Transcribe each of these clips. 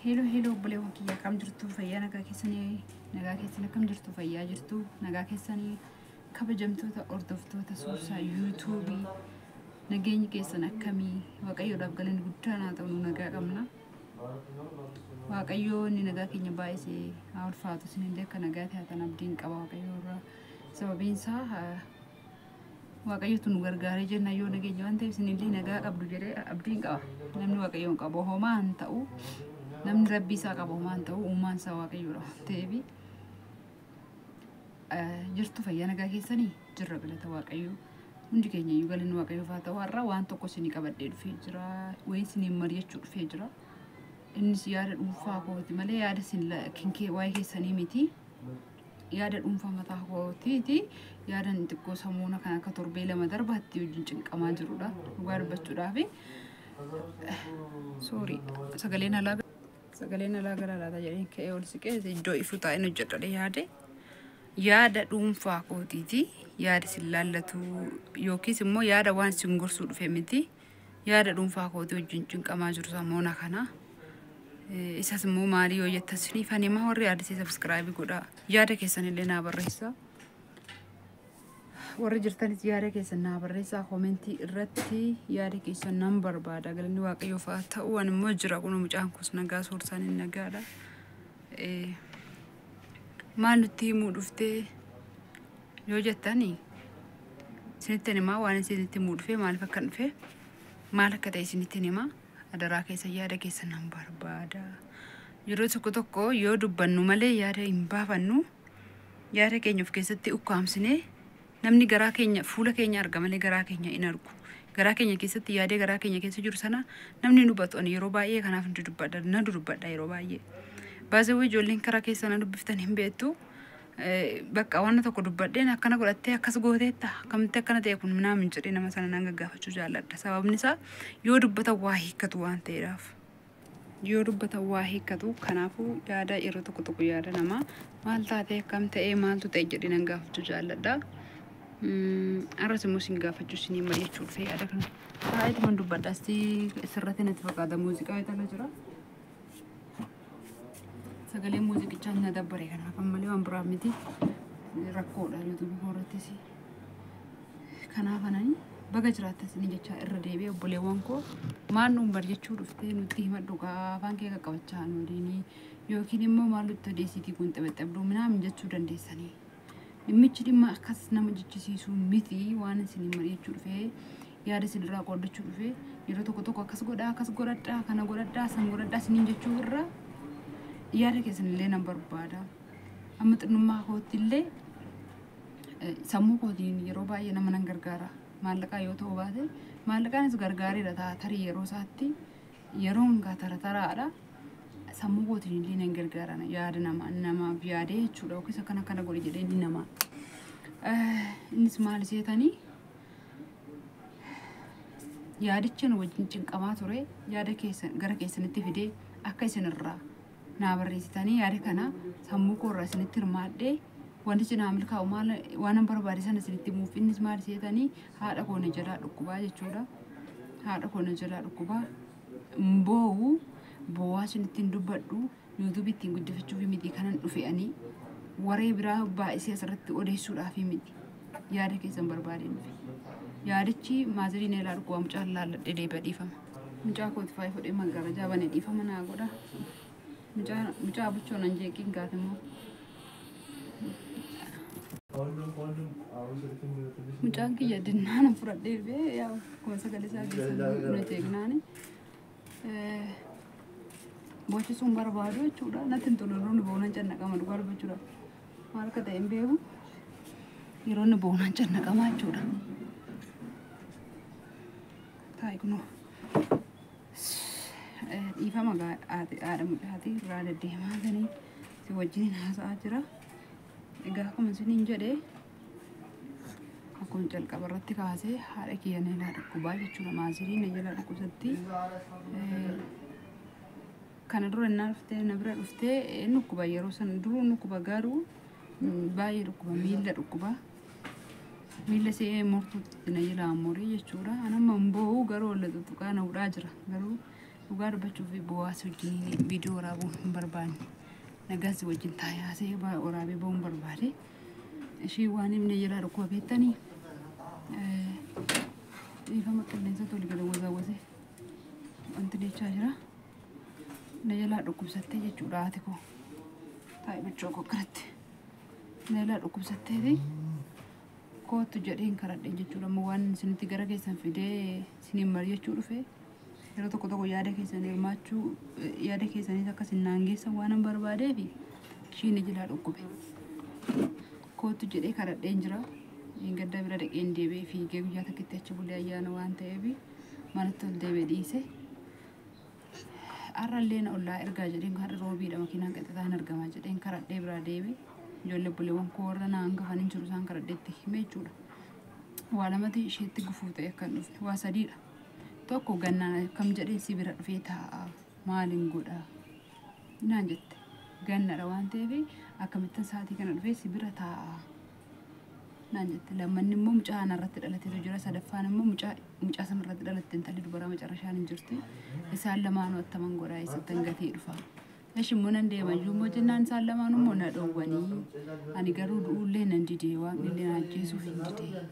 Hello hello obboleewwan kiyya, akkam jirtu? Fayyaa nagaa keessanii? Nagaa keessan, akkam jirtu? Fayyaa jirtu? Nagaa keessanii? Kabajamtoota hordoftoota Soorsaa YouTubeii, nageenyi keessan akkamii? Waaqayyoodhaaf galanni guddaan haa ta'u, nu nagaa qabna. Waaqayyoo inni nagaa keenya baay'isee haa ulfaatu. Isinillee akka nagaatti haa ta'an abdiin qaba Waaqayyoo irraa. Sababiin isaa Waaqayyotu nu gargaaree jenna yoo nageenya waan ta'eef, isinillee nagaa qabdu jedhee abdiin qaba. Namni Waaqayyoon qabu homaa hin ta'u. Namni Rabbii isaa qabu homaa hin ta'u. Uumaan isaa Waaqayyoodha waan ta'eef. Jirtu, fayyaa nagaa keessanii? Jirra, galata Waaqayyoo. Hundi keenya iyyuu galanni Waaqayyoof haa ta'u. Har'a waan tokko isinii qabadhee dhufee jira. Wayii isiniin mari'achuu dhufee jira. Innis yaada dhuunfaa kooti malee yaada isin kinkee waa'ee keessanii miti. Yaada dhuunfaa mataa kootiiti. Yaada inni xiqqoo samuuna kan akka torbee 2 darbaatti wajjin cinqamaa jirudha. Dhugaa dubbachuudhaafi. Sorry, sagaleen alaa gara laata jedheen ka'ee ol siqee iddoo ifu taa'een hojjedha yaade. Yaada dhuunfaa kootiiti. Yaada isin laallatu yookiis immoo yaada waan isin gorsuu dhufe miti. Yaada dhuunfaa kootii wajjin cinqamaa jiru samoona kana. Isas immoo maalii yoo jettan isiniif ani immoo warri yaadasii subscribe godhaa. Yaada keessan illee naa barreessaa. Warri jirtanis yaada keessan naa barreessaa, commentii irratti yaada keessan nan barbaada. Galanni Waaqayyoof haa ta'u. Ani immoo jira, kun mucaan kuus nagaa, Soorsaan hin nagaadha. Maal nutti himuu dhuftee yoo jettani, isinitti himaa. Waan isinitti himuu dhufee, maaliif akka dhufe, maal akka ta'e isinitti himaa. Adaraa keessa yaada keessan nan barbaada. Yeroo tokko tokko yoo dubbannu malee yaada hin baafannu. Yaada keenya of keessatti ukkaamsinee, namni garaa keenya fuula keenya arga malee garaa keenya hin argu. Garaa keenya keessatti yaadee garaa keenya keessa jiru sana namni hin hubatu. Ani yeroo baay'ee kanaaf dudubbadha, na dudubbadha yeroo baay'ee. Baasawwan ijoolleen karaa keessa na dubbiftan hin beektu. Bakka waan tokko dubbadheen akkana godhattee, akkas gooteetta, akkamitti akkana ta'e kun minaamin jedhee nama sana nan gaggaafachuu jaalladha. Sababni isaa yoo dubbatan waa hiikkatu waan ta'eedhaaf. Yoo dubbatan waa hiikkatu. Kanaafuu yaada yeroo tokko tokko yaada namaa maal taatee, akkam ta'ee, maaltu ta'e jedhee nan gaafachuu jaalladha. Arras immoo isin gaafachuu, isinii mari'achuu dhufee yaada kana. Taa'eetuma dubbadha. Asti sirratti natti fakkaata, muuziqaa itala jira. Sagalee muuziqichaa na dabbare, kanaaf ammalee waan biraa miti. Rakkoodha YouTubeii koorrattis. Kanaaf anani baga jiraattan isinii jechaa, irra deebi'ee obboleewwan koo, maal nuun barjechuu dhuftee, nutti himadhu gaa, afaan kee qaqqabachaa nu waliinii, yookiin immoo maal nutti odeessitii kun xibxibduu minaamin jechuu dandeessanii. Dhimmichi dhimma akkas nama jechisiisu miti. Waan isinii mari'achuu dhufee, yaada isinirraa qooddachuu dhufee, yeroo tokko tokko akkas godhaa, akkas godhadhaa, kana godhadhaa, san godhadhaa isiniin jechuu irra yaada keessan illee nan barbaada. Amma xinnummaa kootti illee sammuu kootiin yeroo baay'ee nama nan gargaara. Maallaqaa yoo ta'u baate, maallaqaanis gargaareera ta'a tarii yeroo isaatti, yeroon gaa tara taraadha. Sammuu kootiin illee nan gargaara, yaada nama namaaf yaadee jechuudha. Yookiis akkana akkana godhe jedhee inni nama. Innis maal seetanii, yaadicha nu wajjin cinqamaa ture yaada keessan gara keessanitti fidee akka isinirraa naa barreessitanii, yaada kana sammuu koo irraa isinitti hirmaadhee, wantichi naa milkaa'u maal, waan an barbaade sana isinitti himuuf. Innis maal seetanii, haadha koo na jalaa dhukkubaa jechuudha. Haadha koo na jalaa dhukkubaa. Boo'u boo'aa isinitti hin dubbadhu. YouTubeii ittiin guddifachuuf miti kanan dhufe, ani waree biraa baay'isee asirratti odeessuudhaaf miti. Yaada keessan barbaadeen dhufe. Yaadichi motherii na jalaa dhukkubaa. Mucaan laalladhee deebi'a, dhiifama. Mucaa kooti faayii fudhee maggaarajaa bane, dhiifama naa godha. Mucaa buchoo nan jeeqiin gaate immoo. Mucaan kiyya dinnaana fudhadhee dhufee, yaa akkuma sagalee isaa keessa na jeeqnaani. Bochisuun barbaadu jechuudha. Natti hin tolu, yeroo inni bo'u nan cannaqama, dhugaa dubbachuudha. Maal akka ta'e hin beeku. Yeroo inni bo'u nan cannaqama jechuudha. Taa'i kunoo. Dhiifama haadha mucaatii irraa deddeemaa jiranii si wajjin haasa'aa jira. Egaa akkuma isiniin jedhee, akkuma jalqaba irratti kaasee, haadha kiyya na jalaa dhukkubaa jechuudha. Motherii na jalaa dhukkubsatti. Kana dura innaa dhuftee na bira dhuftee inni dhukkuba, yeroo sana duruu dhukkuba, garuu baay'ee dhukkuba, miilla dhukkuba. Miilla ishee murtuutti na jalaa murii jechuudha. Anamma hin boo'u, garuu walla tuttuqaa na hudhaa jira. Garuu Dhugaa dubbachuuf bu'aas wajjin viidiyoo waraabuu hin barbaanne. Nagaas wajjin taa'ee haasa'ee waraabee ba'uu hin barbaade. Ishii waan himne jalaa dhukkuba beektanii dhiifama qilleensa toli gada wazaawwase wanti jechaa jira. Na jalaa dhukkubsattee jechuudha haati koo. Taa'ee bichoo koo akkanatti. Na jalaa dhukkubsatteeti kootu jedheen karadheen jechuudha. Amma waan isinitti gara keessan fidee isiniin mari'achuu dhufe yeroo tokko tokko yaada keessan hirmaachuu yaada keessanis akka isin naangeessan waan hin barbaadeef ishiin na jalaa dhukkube. Kootu jedhee kadhadheen jira. Gadda bira dhaqeen deebi'ee fiigee guyyaa takkitti achi bulee ayyaana waan ta'eef manatti ol deebi'ee dhiise. Har'allee na ollaa ergaa jedheen har'a roobiidha makiinaan qaxxataan argamaa jedheen karadhee biraa deebi'e. Ijoollee obboleewwan koo warra na hangafan hin jiru isaan karadhee itti hime jechuudha. Waa lamatu isheetti gufuu ta'e akka hin dhufne waa sadiidha. Tokko gannaan akkam jedhee si bira dhufee taa'a maaliin godhaa naan jette. Gannadha waan ta'eef akkamittan sa'aatii kana dhufee si bira taa'a naan jette. Lammanni immoo mucaa anarratti dhalatetu jira. Sadaffaan immoo mucaa sanarratti dhalatte intalli dubaraa macarrashaan hin jirti. Isaan lamaanuu attaman godhaa eessattan gatee dhufa. Eshi immoo nan deema iyyuu immoo jennaan isaan lamaanuu immoo na dhoowwanii. Ani garuu du'uullee nan didee waaqni illee na ajjeesuuf hin didee.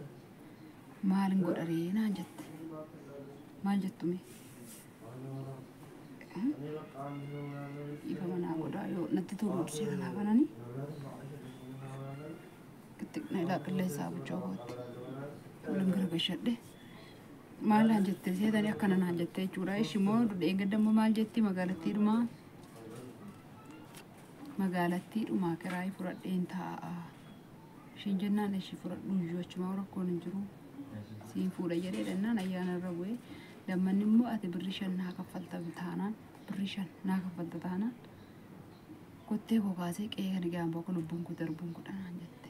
Maalin godha ree naan jette. Maal jettu mee? Dhiifama naa godhaa yoo natti toluu dide kanaaf anani. Na ilaa qilleensaa buchoo kootti. Waliin gara gashadhe. Maal naan jette seetanii akkana naan jette jechuudha. Ishi immoo dheengadda immoo maal jetti magaalattiidhumaa magaalattiidhumaa kiraayii fudhadheen taa'a. Ishiin jennaan ishii fudhadhu iyyuu achumaa rakkoon hin jiru. Siin fuudha jedhee dhannaan ayyaana irra bu'ee lammanni immoo ati birrii 5 naa kaffalta taanaan birrii 5 naa kaffalta taanaan kottee koo kaasee qe'ee kana gahaan bakka lubbuun koo darbuun kudha naan jette.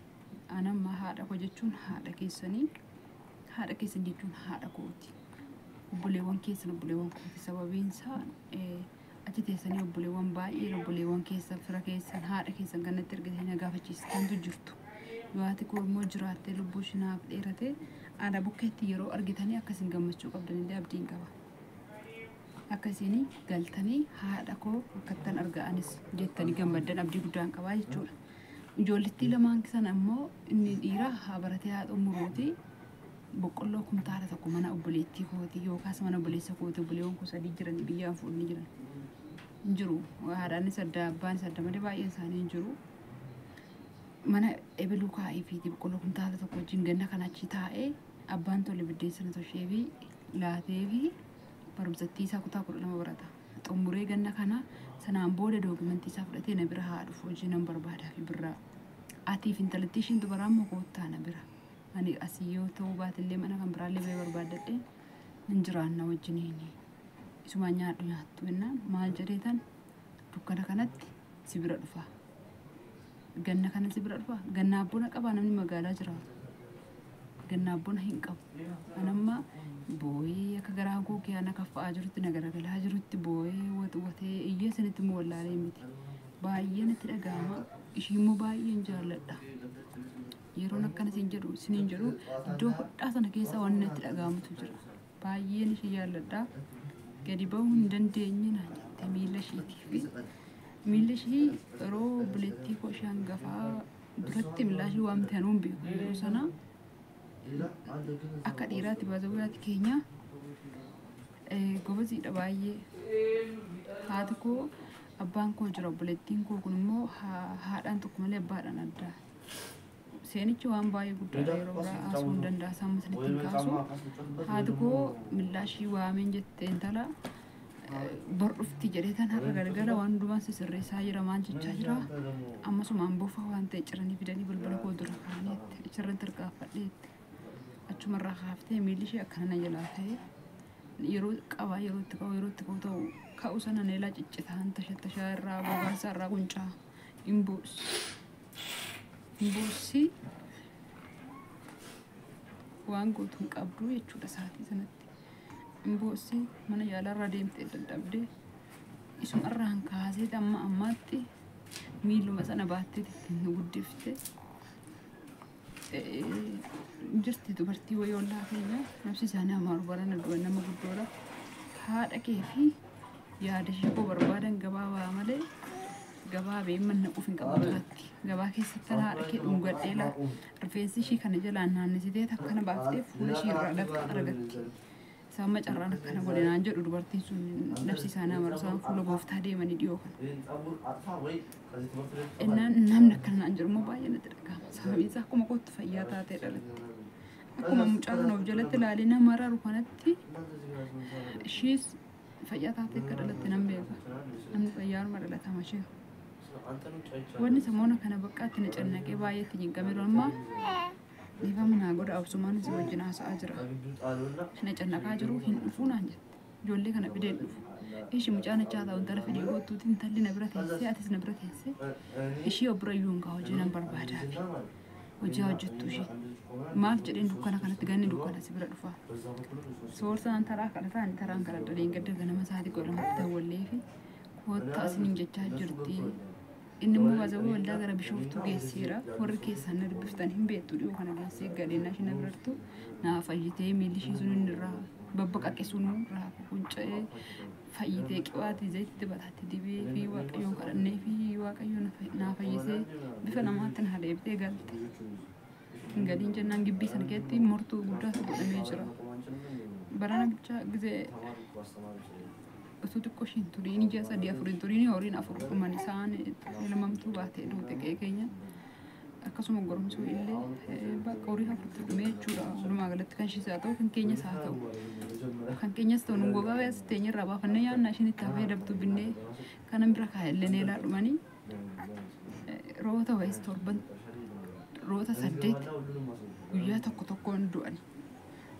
Anamma haadha koo jechuun haadha keessanii haadha keessan jechuun haadha kooti. Obboleewwan keessan obboleewwan kooti sababiin isaa achi teessanii obboleewwan baay'een obboleewwan keessan fira keessan haadha keessan kanatti ergatanii na gaafachiistantu jirtu. Yoo haati koo immoo jiraattee lubbuu ishii naaf dheerate ana bukkeetti yeroo argitanii akkasiin gammachuu qabdanillee abdiin qaba. Akkasiin galtanii haadha koo akkattan arga'anis jettanii gammaddan abdii guddaan qabaa jechuudha. Ijoollittii lamaan sana immoo inni dhiiraa haa baratee haa xumuruuti. Boqqolloo kumtaala tokko mana obboleettii kooti yookaas mana obboleessa kooti obboleewwan koo sadii jiran biyyaan fuudhanii jiran. Hin jiru. Haadhaanis adda abbaanis adda malee baay'een isaanii hin jiru. Mana ebiluu kaa'ee fi boqqolloo kumtaala tokko wajjin ganna kana achi taa'ee abbaan tole biddeen sana toshee fi laatee fi barumsattii isaa kutaa 12 barata. Xumuree ganna kana sanaan booda dookumentii isaa fudhatee na bira haa dhufu hojii nan barbaadaa fi birraa. Atiif intalattii ishiin dubaraa immoo koottaa na bira. Ani asii yoo ta'uu baatellee mana kan biraallee ba'ee barbaaddadhee hin jiraanna wajjiniini. Isumaan nyaadhu nyaattu jennaan maal jedhee tan dukkana kanatti si bira dhufa. Ganna kana si bira dhufa. Gannaa bona qabaa namni magaalaa jiraatu. Gannaa bona hin qabu. Anamma boo'ee akka garaan koo kiyaan akka fa'aa jirutti na garagalaa jirutti boo'ee watwatee iyyee sanitti immoo wallaalee miti. Baay'ee natti dhaga'ama. Ishii immoo baay'een jaalladha. Yeroon akkana siin jedhu isiniin jedhu iddoo hodhaa sana keessa waan natti dhaga'amutu jira. Baay'een ishii jaalladha. Gadi ba'uu hin dandeenye naan jette miila ishiitiif. Miilli ishii yeroo obboleettii koo ishee hangafaa duratti miila ishii waamte anuu hin beeku yeroo sana akka dhiiraatti baazawwaati keenya gobaziidha baay'ee. Haati koo abbaan koo jira obboleettiin koo kun immoo haadhaan tokko malee abbaadhaan adda. Seenichi waan baay'ee guddaadha yeroo biraa haasuu hin danda'a isaan masalitti hin kaasu. Haati koo miila ishii waameen jette intala bor dhufti jedhee tan har'a galgala waan hundumaan sisirreessaa jira maal jechaa jira. Ammasumaan bofa waan ta'e ciranii fidanii balbala koo dura kaa'anii achirran tarkaanfadheetti. Achumarraa kaaftee miilli ishee akkana na jalaa ta'e yeroo qabaa yeroo itti ka'u yeroo itti ka'u ta'u ka'u sana neelaa ciccitaan tashattashaa irraa gogaansaa irraa quncaa hin boossi waan gootu hin qabdu jechuudha sa'aatii sanatti. Hin boossi mana yaalarra deemtee dadhabdee isumarraan kaasee amma ammaatti miiluma sana baattee ittiin guddifte. Jirti dubartii wayii ollaa keenya nafsi isaanii amaaru barana du'a nama guddoodha. Haadha kee fi Yaada ishee koo barbaadan gabaabaa malee gabaabee manna quuf hin qabu duratti. Gabaa keessatti haadha kee dhungadhee laa rifeensi ishii kana jalaan naannisitee akkana baaftee fuula ishii irraa dafqa argatti. Isaan macarraan akkana godhe naan jedhu dubartiin sun nafsi isaanii amaru isaan fuula gooftaa deemanii dhiyoo kana. Innaan namni akkana naan jedhu immoo baay'ee natti dhagahama. Sababiin isaa akkuma kootti fayyaa taatee dhalatte. Akkuma mucaa kana of jalatti ilaalee nama mararu kanatti ishiis fayyaa taatee akka dhalatte nan beeka. Namni fayyaanuma dhalatama ishee. Wanni samoona kana baqqaatti na cannaqee baay'ee itti cinqamee amma dhiifama naa godha obsumaan si wajjin haasa'aa jira. Na cannaqaa jiru hin dhufuu naan jette. Ijoollee kana fidee hin dhufu. Ishi mucaan achaa ta'u intala fidee kottuuti intalli na bira teessee atis na bira teessee ishii of bira iyyuu hin kaa'u hojii nan barbaadaafi. Hojii hojjettu ishee. Maaf jedheen dukkana kanatti ganni dukkana si bira dhufa. Soorsaan taraa kadhataa ani taraan kadhadha leengadda ganama isaatii godhamatti dawwallee fi koottaa isiniin jechaa jirti. Inni immoo baazawii waldaa gara Bishooftuu geesseera. Warri keessaan na dubbiftan hin beektu dhiyoo kana geessee gadheenaa ishee na birartu naa fayyitee miilli ishii sun inni irraa babbaqaqe sun irraa qunca'ee fayyitee qibaatii zayitii dibataatti dibee fi waaqayyoon kadhannee fi waaqayyoon naa fayyisee bifa namaatti na deebitee galte. Hin galiin jennaan gibbii sana keessatti mortuu guddaatu godhamee jira. Barana bichaa gizee osoo xiqqoo ishiin turiin ji'a 3 4 hin turiin horiin 4 dhuman isaan elmamtuu baatee duute qe'ee keenya. Akkasuma goromsuu illee bakka horii afurtu dhumee jechuudha. Walumaa galatti kan ishiis haa ta'u kan keenyas haa ta'u. Kan keenyas ta'u nun gogaa as teenya irraa baafannee nyaanna ishiin itti hafee dabtu binnee kanan bira kaa'e illee neelaa dhumanii roota wayis torban roota 8 guyyaa tokko tokkoon du'ani.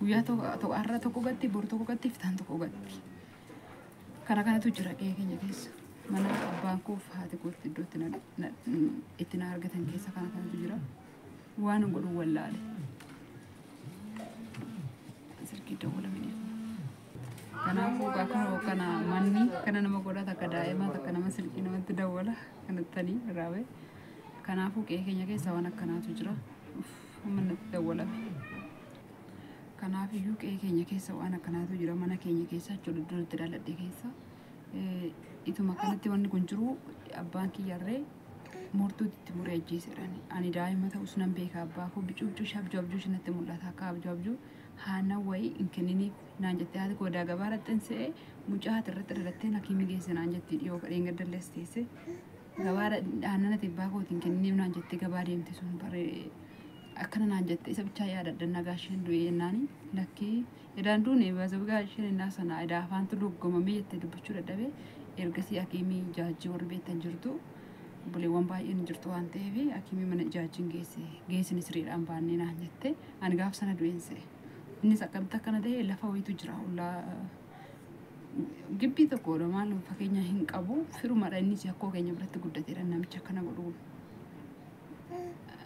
Guyyaa tokko har'a tokko gatti boru tokko gatti iftaan tokko gatti. Kana kanatu jira qe'ee keenya keessa. Mana abbaan koo fi haati kootti iddoo itti na argatan keessa kana kanatu jira. Waan godhu wallaale. Silkii dawwalamanii. Kanaafuu kana manni kana nama godha takka daa'imaa takka nama silkii namatti dawwala kanattanii raawwe. Kanaafuu qe'ee keenya keessa waan akkanaatu jira. Amma natti dawwalame. Kanaaf iyyuu qe'ee keenya keessa waan akkanaatu jira. Mana keenya keessa jechuudha iddoo itti dhaladhe keessa. Ituma kanatti wanni kun jiru abbaan kiyyarree mortuutti itti muree ajjeesedhaan. Ani daa'ima ta'us nan beeka abbaa koo bicuu bicuu ishee abjuu abjuu ishee natti mul'ata akka abjuu abjuu haana wayii hin kenniniif naan jettee haati koo odaa gabaa raxxansee mucaa haati irratti dhalattee hakiimii geesse naan jetti dhiyoo kadheen gaddallees teesse gabaa aannan ati abbaa kootiin kenniniif naan jettee gabaa deemte sun baree akkana naan jette isa bichaa yaadadha nagaa isheen du'e jennaani lakkii edaan duune baazabgaa isheen innaa sana edaa afaantu doggomamee jettee dubbachuu dadhabee ergasii hakiimii jaajjii warri beektan jirtu obboleewwan baay'een jirtu waan ta'eef hakiimii mana jaajjiin geesse geessini siriidhaan baannee naan jette ani gaaf sana du'een se'e. Innis akkamitti akkana ta'e lafa wayiitu jira ollaa gibbii tokkodha maal fakkeenya hin qabu firumadha innis akkoo keenya biratti guddateedha namicha akkana godhu.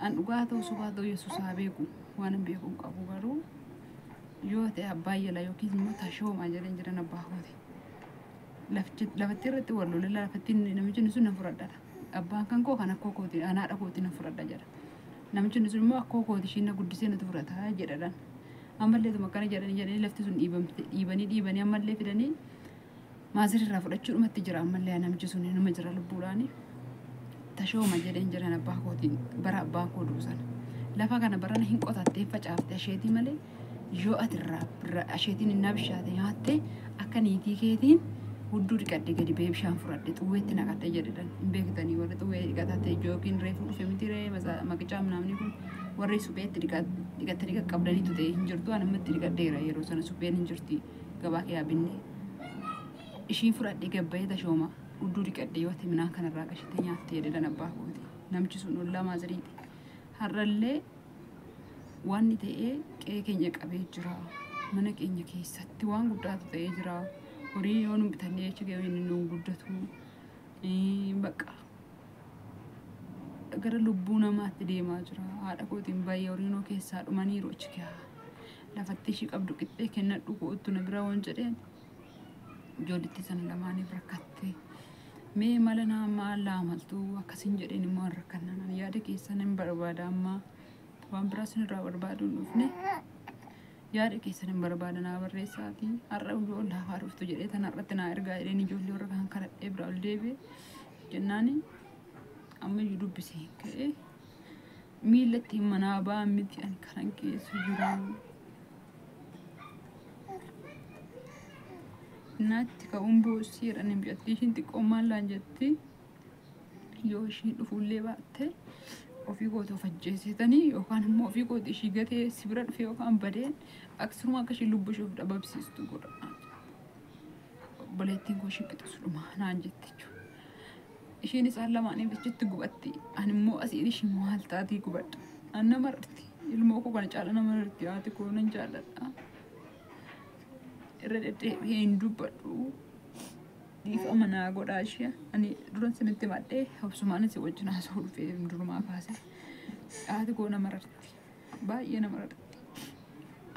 An dhugaa ta'u sobaa ta'u Yesuus haa beeku waan hin beeku hin qabu garuu yoo ta'e abbaa yala yookiin immoo tashoomaa jedheen jiran abbaa kooti. Lafatti irratti wal lola lafatti namichi sun na fudhadha. Abbaan kan koo kan akkoo kooti an haadha kooti na fudhadha jedha. Namichi sun immoo akkoo kooti ishiin na guddisee natti fudhata jedhadhaan. Ammallee tuma akkana jedhanii jedhanii lafti sun dhiibamte dhiibanii dhiibanii ammallee fidanii maasirri irraa fudhachuudhumatti jira ammallee namichi sun inuma jira lubbuudhaani. Tashooma jedheen jiran abbaa kootiin bara abbaan koo du'u sana. Lafa kana barana hin qotattee facaaftee asheetii malee yoo ati irraa asheetiin innaa bishaate nyaatte akka niitii keetiin hudduu dhiqadhe gadi ba'ee bishaan fudhadhe xuwweetti naqadhe jedhedhan hin beektanii warri xuwwee dhiqatate yookiin reefu dhufe miti ree maqicaa namni kun warri supheetti dhiqattanii qaqqabdaniitu ta'e hin jirtu ani ammatti dhiqadheera yeroo sana supheen hin jirti gabaa kee binne ishiin fudhadhe gabbayee tashooma hudduu dhiqadhe yoo ati minaan kanarraa qashite nyaatte jedhedhan abbaa kooti namichi sun ollaa maaziriiti har'allee wanni ta'ee qe'ee keenya qabee jira mana keenya keessatti waan guddaatu ta'ee jira. Horii yoo nu bitannee achi ga'ee inni nu guddatu bakka gara lubbuu namaatti deemaa jira. Haadha kootiin baay'ee horiin noo keessaa dhumaniiru achi gahaa. Lafatti ishii qabdu qixxee kennadhu kootu na bira waan jedheen ijoollitti sana lamaaniif rakkatte. Mee mala naa maal laamaltu akkasiin jedheen immoo hin rakkannaan yaada keessan hin barbaada amma waan biraa sin irraa barbaadu hin dhufne. Yaada keessan hin barbaada naa barreessaatii. Har'a yoo laafaa dhuftu jedhee tan har'atti naa ergaa jedheen ijoollee warra kaan kadhadhee bira ol deebi'e jennaani ammayyuu dubbisee hin ka'ee miila ittiin manaa ba'an miti ani kanan keessa jiru. Naatti ka'uun boossii jedhanii mucattii ishiin xiqqoo maallaan jetti yoo ishiin dhufuullee baatte ofii kooti of ajjeesitanii yookaan immoo ofii kooti ishii gatee si bira dhufe yookaan badeen akkasuma akka ishii lubbuu ishee of dhabamsiistu godha. Obboleettiin koo ishii qixxisudhuma naan jetti jechuudha. Ishiin isaan lamaaniif achitti gubatti ani immoo asiin ishii maal taatii gubadha. An nama rarti ilmoo koo kana caala nama rarti haati koo nan jaalladha. Irra deddeebi'ee hin dubbadhu. Dhiifama naa godhaa ishee ani duran sinitti madhee obsumaan si wajjin haasa'uu dhufee durumaa kaase. Haati koo nama rarti baay'ee nama rarti.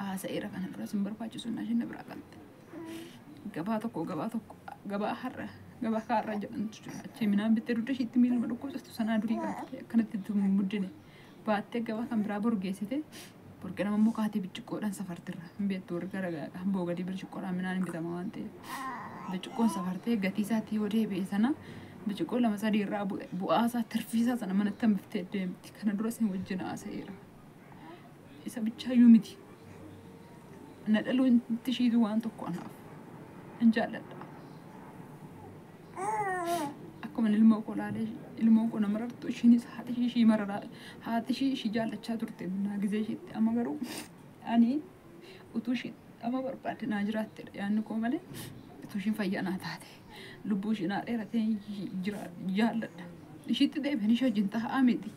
Haasa'eera kana dura sin barbaachisu naa isheen na biraa galte. Gabaa tokko gabaa tokko gabaa har'a gabaa kaarra jedhamtu jira. Achi minaan bittee dugda ishiitti miiluma dhukkubsattu sanaa durii qabte akkanatti itti muddine baattee gabaa kan biraa borgeessite borqee nama immoo kaatee birciqqoodhaan safartirra hin beektu warri gara hamboo gadii birciqqoodhaan minaan hin bitama waan ta'eef. Birciqqoon safartee gatii isaatti yoo deebi'e sana birciqqoo 2 3 irraa bu'aa isaa tirfii isaa sana manatti hambiftee deemti. Kana dura isin wajjin haasa'eera. Isa bichaayyuu miti. Na dhaluun ishiitu waan tokko anaaf. Hin jaalladha. Akkuma ilmoo koo laalee ilmoo koo nama rartu ishiinis haati ishii ishii mararaa haati ishii ishii jaallachaa turte naa gizee ishiitti amma garuu ani utuu ishii amma barbaadde naa jiraattedha yaadni koo malee utuu ishiin fayyaa naa taate lubbuu ishii naa dheeratee jira jaalladha. Ishiitti deebiin ishee wajjin taa'aa miti.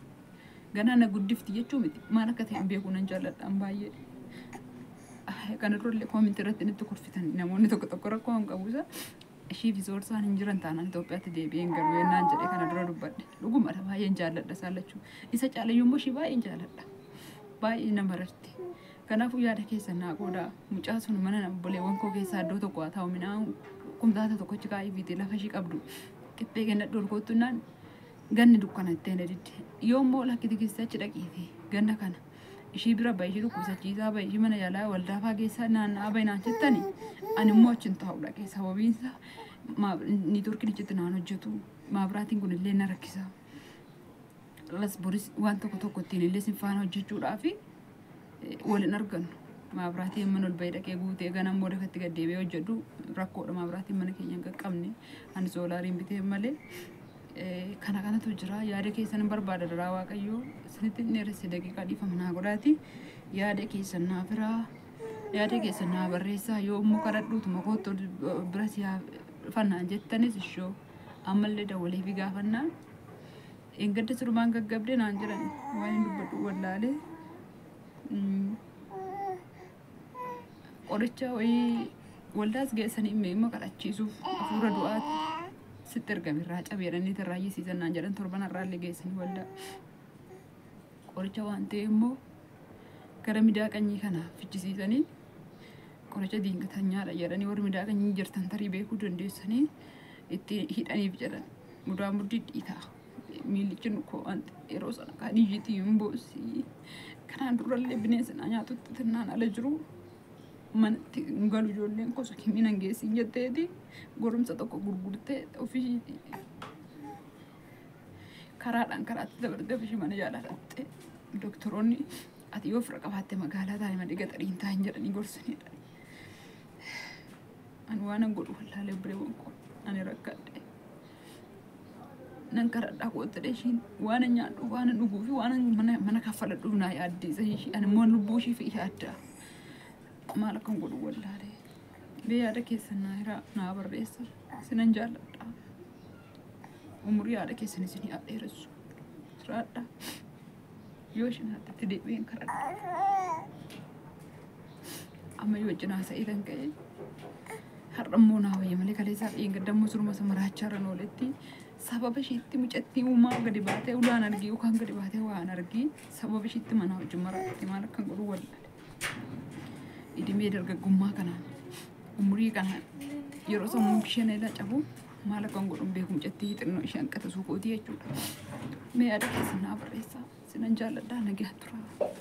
Ganaa na guddifti jechuu miti maal akka ta'e hin beeku nan jaalladha an baay'ee. Kana durallee koomintii irratti nutti kolfitan namoonni tokko tokko rakkoo hin qabu isa ishii fi soorsaan hin jiran taanaan Itoophiyaatti deebi'een garuu yennaan jedhee kana dura dubbadhe. Dhugumadha baay'een jaalladha isaan lachuu. Isa caalayyuu immoo ishii baay'een jaalladha. Baay'ee nama rarti. Kanaafuu yaada keessan naa qoodaa. Mucaa sun mana obboleewwan koo keessaa iddoo tokko haa taa'u minaan kumtaata tokkochi kaa'ee fiite lafa ishii qabdu qixxee kennadhu ol koottu naan ganni dukkana ittiin didde. Yoo immoo lakkiti keessa achi dhaqiite ganna kana ishii bira bahe ishii dhukkubsachiisaa bahe ishii mana yaalaa waldaa fa'aa keessa naanna'aa bahe naan jettani ani immoo achi hin taa'u dhaqee sababiin isaa niitoorkiin achitti naan hojjetu maabiraatiin kun illee na rakkisa. Las boris waan tokko tokko ittiin illee sin faana hojjechuudhaaf wal hin argannu. Maabiraatiin mana ol bahee dhaqee guutee ganaan booda akkatti gad deebi'ee hojjedhu rakkoodha maabiraatiin mana keenya hin qaqqabne ani soolaariin bitee malee. Kana kanatu jira yaada keessan barbaada daraa waaqayyoo isinitti hin dheeresse daqiiqaa dhiifama naa godhaati yaada keessan naa firaa yaada keessan naa barreessaa yoo immoo kadhadhuutuma koottoo bira si haa dhufannaan jettanis ishoo ammallee dawwalee fi gaafannaan Engadda sirumaan gaggabdee naan jedhan waan hin dubbadhu wallaalee qoricha wayii waldaas geessanii immoo kadhachiisuuf hafuura du'aati sitti ergame irraa cabe jedhanii irraa iyyisiisan naan jedhan torban har'aallee geessanii waldaa qoricha waan ta'e immoo gara midaa qanyii kana fichisiisanii qoricha diingatanyaadha jedhanii warri midaa qanyii jirtan tarii beekuu dandeessanii itti hidhaniif jedhan mudaa mudii dhiitaa miillichi nu koo waan ta'e yeroo sana kaan iyyitii hin boosii kanaan durallee bineensa naa nyaatutti tinnaan ala jiru manatti hin galu ijoolleen koo sakimii nan geessiin jetteeti goromsa tokko gurgurtee ofii karaadhaan karaatti dabartee ofii mana yaalaa dhaqxee doktoroonni ati yoo fira qabaatte magaalaa taa'e malee gaxariin taa'in jedhanii gorsanidha. Ani waan an godhu wallaalee obboleewwan koo ani rakkadhe. Nan kadhadhaa koottadha ishiin waan an nyaadhu waan an dhuguu fi waan an mana kaffaladhuuf naa yaaddeessa ishii ani immoo lubbuu ishii fi yaadda. Maal akkan godhu wallaalee. Bee yaada keessan naa hiraa naa barreessa sinan jaalladha. Umurii yaada keessan isin haa dheeressu. Jiraadha. Yoo ishiin haadhatti deebi'een kadhadha. Amma yoo wajjin haasa'ee kan ka'e har'a immoo naa wayya malee kaleessaa fi gadda immoo suruma sama raachaa irra ooletti sababa ishiitti mucattii uumaa gadi baatee ulaan argii yookaan gadi baatee waan argii sababa ishiitti mana wajjin maraatti maal akkan godhu wallaale. Idimee dargaggummaa kanaan umurii kanaan yeroo sammuu isheen ilaa cabu maal akkan godhu hin beeku mucattii xinnoo ishee hanqata suuqootii jechuudha. Mee yaada keessan naa barreessaa sinan jaalladhaa nagaa turaa.